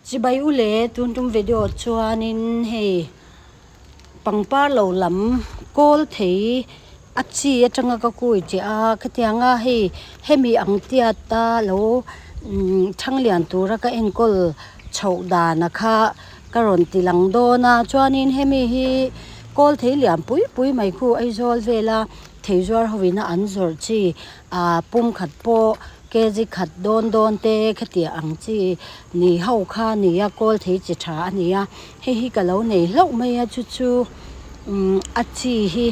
Chibai u le, tun tum video chuanin hei pangpar lo lam kawl thei a chi atanga ka kui che a, khatianga hei hemi ang tiata lo thang lian tura ka enkawl chhoh dana kha ka rawn ti lang dawn a, chuanin hemi hi kawl thei lian pui pui mai khu Aizawl vela thei zuar ho ina an zawrh chi ah pum khat pawh kg khat dawn dawn te khatiang ang chi ni ho kha a ni a kawl thei chi tha a ni a hei hi ka lo nei hlauh mai a chu chu umm a chi hi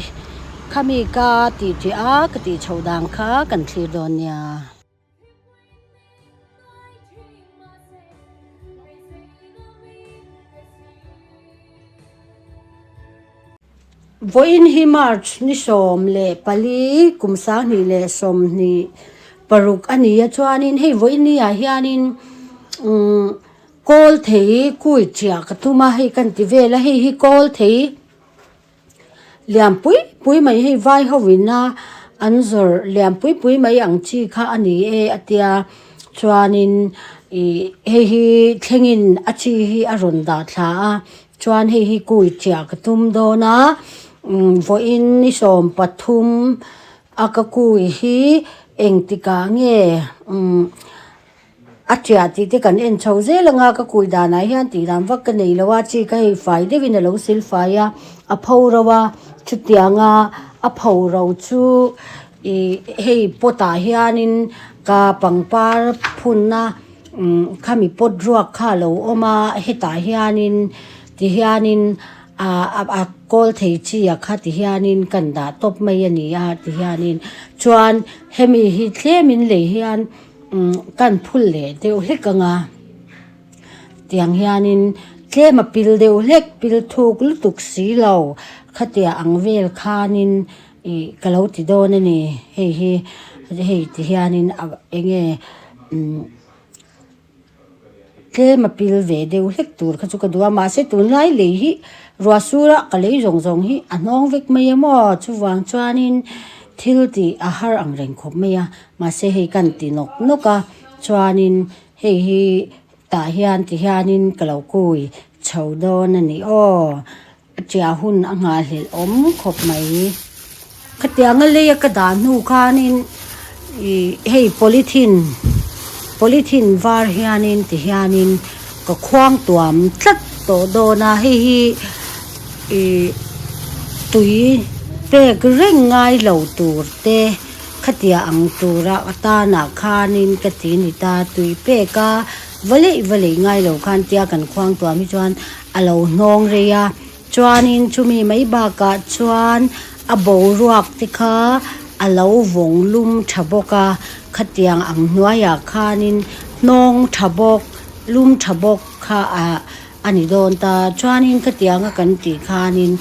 khami ka tih tih a ka tih chhoh dan kha kan thlir dawn nia. Vawiin hi March ni 14 kum 2026 a ni a chuanin hei vawiin ni ah hianin umm kawl thei kui chiah ka tum a hei kan ti vel a hei hi kawl thei lian pui pui mai hei vai ho ina an zawrh lian pui pui mai ang chi kha a ni e a tia chuanin ih hei hi thlengin a chi hi a rawn dah thla a. Chuan hei hi kui chiah ka tum dawn a, vawiin ni 13 a ka kui hi engtikah nge a chiah tih te kan en chho zel ang a, ka kui danah hian tih dan vak ka nei lo a, chi ka hei fai deuhin a lo sil fai a, a pho ro a, chutianga a pho ro chu ih hei pot ah hianin ka pangpar phunna. Umm khami pot ruak kha a lo awm a hetah hianin ti hianin ah a kawl thei chi a kha ti hianin kan dah tawp mai a ni a ti hianin chuan hemi hi tlemin lei hian umm kan phul leh deuh hlek ang a tiang hianin tlem a pil deuh hlek pil thuk lutuk si lo khatiang ang vel khanin Ih ka lo ti dawn a ni hei hi hei ti hianin a eng nge umm tlem a pil ve deuh hlek tur kha chu ka duh a mahse tunlai lei hi ruah sura ka lei zawng zawng hi a hnawng vek mai a maw chuvang chuanin thil tih a har ang reng khawp mai a mahse hei kan ti nawk nawk a chuanin hei hi tah hian ti hianin ka lo kui chho dawn a ni aw. A ṭiah hun a nghahhlelh awm khawp mai. Khatianga leia ka dah hnu khanin ih hei polythene polythene var hianin ti hianin ka khuang tuam tlat tawh dawn a hei hi ih tui pek reng ngai lo tur te khatiang ang tura atanah khanin ka ti ni ta tui pek a va leih va leih ngai lo khan tia kan khuang tuam hi chuan. A lo hnawng rei a, chuanin chumi mai bakah chuan a boruak te kha a lo vawng lum tha bawk a, khatiang ang hnuaiah khanin hnawng tha bawk, lum tha bawk kha ah a ni dawn ta, chuanin khatianga kan tih khanin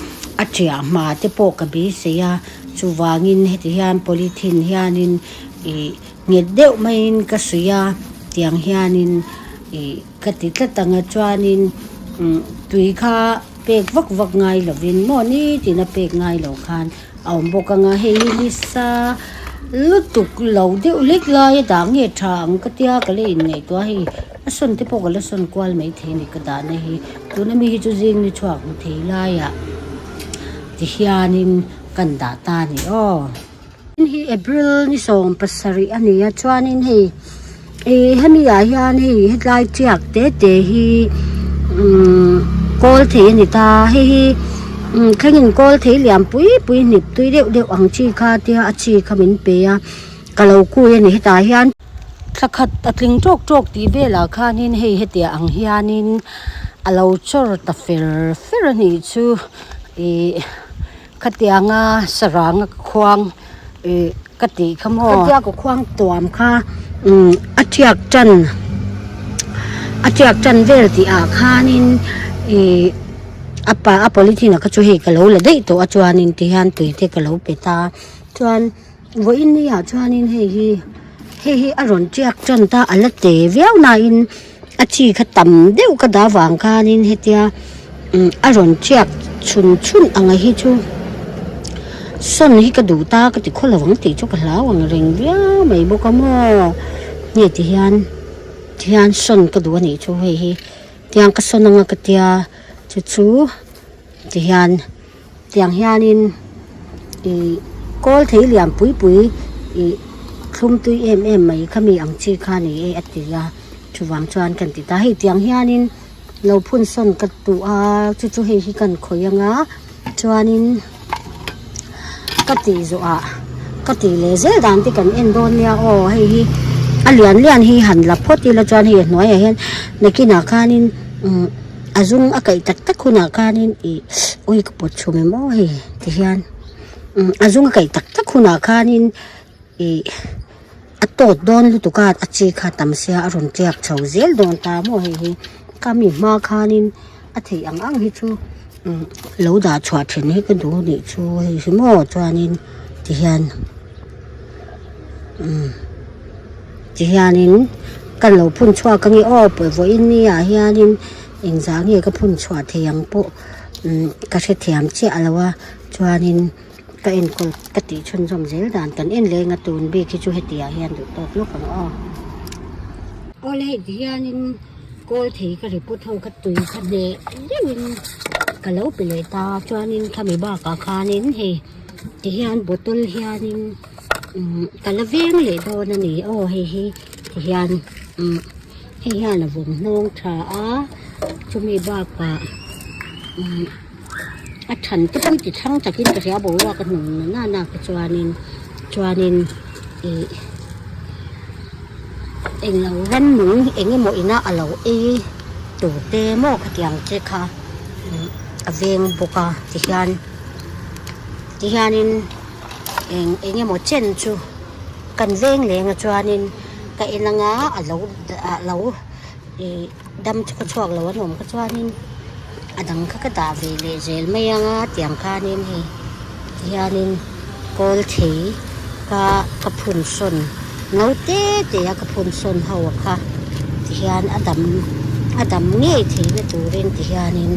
a ṭiah hma te pawh ka beisei a, chuvangin heti hian polythene hianin ih nghet deuh maiin ka suih a, tiang hianin ih. Ka ti tlat ang a chuanin tui kha pek vak vak ngai lovin maw nitin a pek ngai lo khan a awm bawk ang a hei hi nisa lutuk lo deuh hlek lai a dah nge tha ang ka tia ka la inngaihtuah a hei a sawn te pawh ka la sawn kual maithei a ni ka dahna hi tuna mi hi chu zing ni chhuak hmu thei laiah ti hianin kan dah ta a ni aw. Hi April ni 17 a ni a chuanin hei ih hemi ah hian hei hetlai tiak te te hi umm kawl thei a ni ta hei hi umm thlengin kawl thei lian pui pui hnip tui deuh deuh ang chi kha tia a chi kha min pe a ka lo kui a ni hetah hian thla khat a tling tawk tawk tih velah khanin hei hetiang ang hianin a lo chawr ta fer fer a nih chu ih. Khatianga saranga ka khuang ih ka tih kha maw. Khatia ka khuang tuam kha umm a tiak tan a tiak tan vel tih ah khanin ih a pa a polythene ah kha chu hei ka lo la daih tawh a chuanin ti hian tui te ka lo pe ta chuan vawiin ni ah chuanin hei hi hei hi a rawn tiak tan ta a la te viau nain a chi kha tam deuh ka dah vang khanin hetia umm a rawn tiak chhun chhun ang a hi chu sawn hi ka duh ta ka ti khaw lo ang tih chu ka hlau ang reng viau mai bawk a maw nge ti hian ti hian sawn ka duh a nih chu hei hi. Tiang ka sawn anga ka tia chu chu tihian tiang hianin ih kawl thei lian pui pui ih thlum tui em em mai kha mi ang chi kha ni e a ti a chuvang chuan kan ti ta hei tiang hianin lo phun sawn ka duh a chu chu hei hi kan khawih anga chuanin ka tih zawhah ka tih leh zel dan te kan en dawn nia aw hei hi a lian lian hi han la phawt ila chuan hei a hnuaiah hian nakinah khanin umm a zum a kaih tak tak hunah khanin ih ui ka pawt chhum em aw hei tihian umm a zum a kaih tak tak hunah khanin ih a tawt dawn lutuk a a chi kha tam sia a rawn tiak chho zel dawn ta maw hei hi ka mi hma khanin a theih ang ang hi chu umm lo dah chhuah then hi ka duh anih chu hei hi maw chuanin tihian umm tihianin ka lo phun chhuak ange aw vawiin ni ah hianin engzah nge ka phun chhuah thei ang pawh umm ka hrethiam chiah lo a chuanin. Ka enkawl ka tih chhunzawm zel dan kan en leng a tun bik hi chu heti ah hian duh tawk lawk ang aw. Awle hei ti hianin kawl thei ka report ho kha tui kha hneh deuhin ka lo pe leh ta chuanin khami bakah khanin hei ti hian bottle hianin umm ka la veng leh dawn a ni aw hei hi ti hian umm hei hian a vawm hnawng tha a chumi bakah umm. A than te pawh hi ti thlang takin ka hria boruak a hnung na na na te chuanin chuanin ih englo rannung eng emaw ina a lo ei tur te maw khatiang te kha a veng bawk a tihian tihianin eng eng emaw chen chu kan veng leng a chuanin ka en anga a lo a lo ih. Dam chu ka chhuak lo an awm kha chuanin a dang kha ka dah ve leh zel mai ang a tiang khanin hei tihianin kawl thei ka ka phun sawn no te te a ka phun sawn ho a kha tihian a dam a dam ngei theihna turin tihianin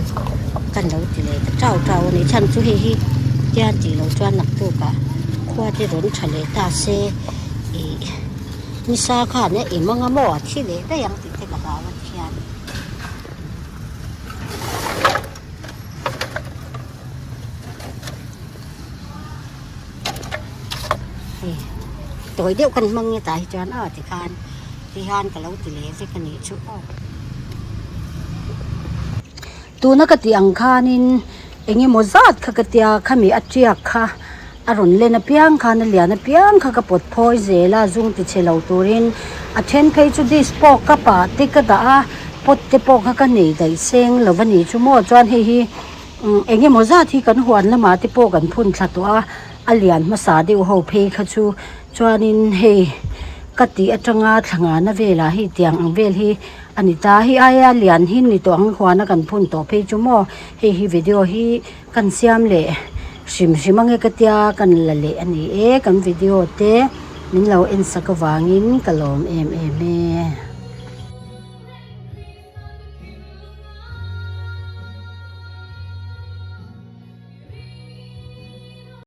kan lo ti leh ta tau tau a ni chhan chu hei hi tian tih loh chuan naktukah khua te rawn tha leh ta se ih nisa khan a em anga maw a thi leh daih ang. Te ka hlau a thian. Hei tawi deuh kan hmang nge tah hi chuan aw tikhan tihian ka lo ti leh vek a nih chu aw. Tuna ka tih ang khanin eng emaw zat kha ka tia khami a tiak kha A rawn len apiang khan a lian apiang kha ka pawt phawi zel a, zung ti chhe lo turin a then phei chu dish pawh cup ah te ka dah a, pot te pawh kha ka nei daih seng lo va ni chu maw chuan hei hi eng emaw zat hi kan huan lamah te pawh kan phun thla tawh a, a lian hmasa deuh ho phei kha chu chuanin hei ka tih atanga thla ngana velah hei tiang ang vel hi a ni ta, hei aia lian hi ni tawh ang huana kan phun tawh phei chu maw hei hi video hi. Kan siam leh hrim hrim ange ka tia kan la leh a ni e kan video te min lo en sak avangin ka lawm em em e.